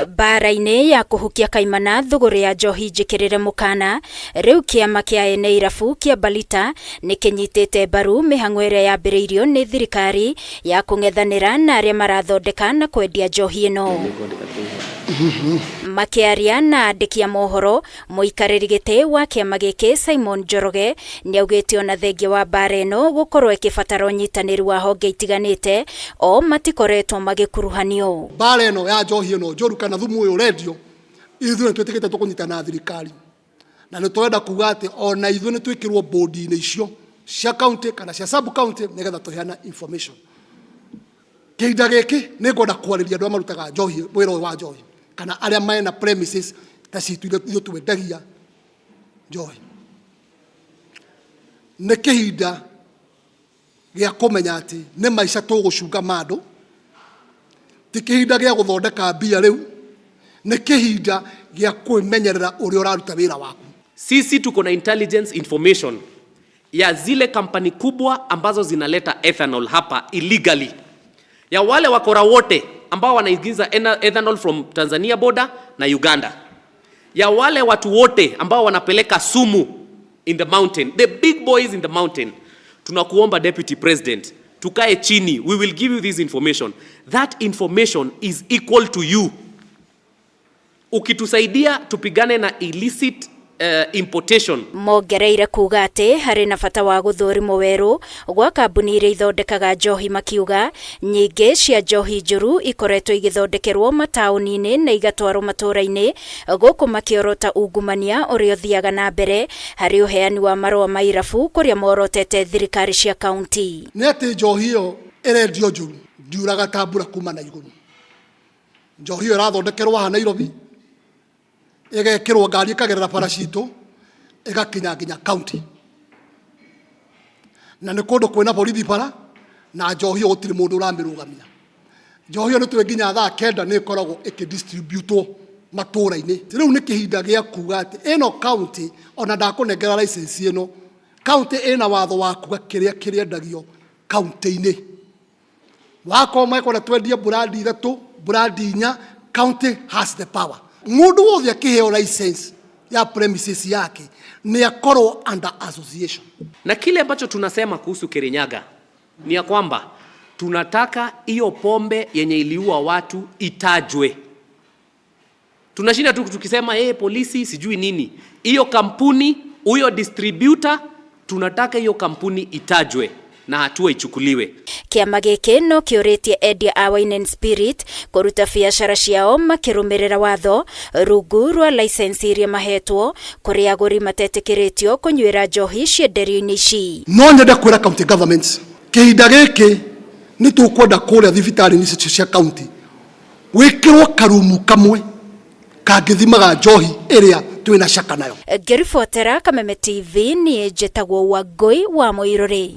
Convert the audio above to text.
Mbara-inĩ ya kũhukia kaimana thũgũrĩ ya njohi njĩkĩrĩre mũkana, rĩu kĩama kĩa ene irabu kĩa Balita nĩ kĩnyitĩte mbaru mĩhang'o ĩrĩa yambĩrĩirio nĩ thirikari ya kũng'ethanĩra na arĩa marathondeka na kwendia njohi ĩno. Makĩaria na andĩki a mohoro, mũikarĩri gĩtĩ wa kĩama gĩkĩ Simon Njoroge nĩaugĩte ona thengia wa mbara ĩno gũkorwo ĩkĩbatara ũnyitanĩri wa honge itiganĩte, o matikoretwo magĩkuruhanio. Mbara ĩno ya njohi ĩno njũru kana thumu ũyũ ũrendio, ithuĩ nĩ twĩtĩkĩte tũkũnyitana na thirikari, na nĩ tũrenda kuga atĩ ona ithuĩ nĩ twĩkĩrwo bodi-inĩ icio cia county kana cia sub county nĩgetha tũheane information. Kĩhinda gĩkĩ nĩ ngwenda kwarĩria andũ arĩa marutaga njohi, wĩra ũyũ wa njohi, kana arĩa mena premises ta citũ iria ithuĩ twendagia njohi. Nĩ kĩhinda gĩa kũmenya atĩ nĩ maica tũgũcunga ma andũ, ti kĩhinda gĩa gũthondeka mbia rĩu, nĩ kĩhinda gĩa kwĩmenyerera ũrĩa ũraruta wĩra waku. Sisi tuko na intelligence information ya zile kampani kubwa ambazo zinaleta ethanol hapa illegally, ya wale wakora wote ambao wanaingiza ethanol from Tanzania border na Uganda, ya wale watu wote ambao wanapeleka sumu in the mountain, the big boys in the mountain. Tunakuomba, Deputy President, tukae chini, we will give you this information. That information is equal to you. Ukitusaidia tupigane na illicit importation. Mongereire kuga atĩ harĩ na bata wa gũthũrimwo werũ gwa kambuni iria ithondekaga njohi, makiuga nyingĩ cia njohi njũru ikoretwo igĩthondekerwo mataũni-inĩ na igatwarwo matũũra-inĩ, gũkũ makĩorota ungumania ũrĩa ũthiaga na mbere harĩ ũheani wa marũa ma irabu kũrĩa morotete thirikari cia kaunti. Nĩ atĩ njohi ĩyo ĩrendio njũru ndiuraga ta mbura kuma na igũrũ. Njohi ĩyo ĩrathondekerwo haha Nairobi, ĩgekĩrwo ngari, ĩkagerera bara citũ, ĩgakinya nginya county, na nĩ kũndũ kwĩna borithi bara, na njohi ĩyo gũtirĩ mũndũ ũramĩrũgamia. Njohi ĩyo nĩ tũĩ nginya thaa 9 nĩ ĩkoragwo ĩkĩdistributwo matũũra-inĩ. Rĩu nĩ kĩhinda gĩa kuga atĩ ĩno county ona ndakũnengera license ĩno, county ĩna watho wa kuga kĩrĩa kĩrĩendagio county-inĩ. Wakorwo mekwenda twendie brand ithatũ, brand inya, county has the power. Mũndũ wothe akĩheo license ya premises yake nĩ akorwo under association. Na kile ambacho tunasema kuhusu Kirinyaga ni ya kwamba tunataka hiyo pombe yenye iliua watu itajwe. Tunashinda tu tukisema, hey, polisi sijui nini, hiyo kampuni, huyo distributor, tunataka hiyo kampuni itajwe na hatua ichukuliwe. Kĩama gĩkĩ no kĩũrĩtie endia a Wine and Spirit kũruta biacara ciao makĩrũmĩrĩra watho rungu rwa license iria mahetwo, kũrĩa agũri matetĩkĩrĩtio kũnyuĩra njohi cienderio-inĩ ici. No nyende kwĩra county governments, kĩhinda gĩkĩ nĩ tũkwenda kũrĩa thibitarĩ-inĩ icio cia county gwĩkĩrwo karumu kamwe kangĩthimaga njohi ĩrĩa twĩna caka nayo. Ngĩribotera Kameme TV, niĩ njĩtagwo Wangũi wa Mũirũrĩ.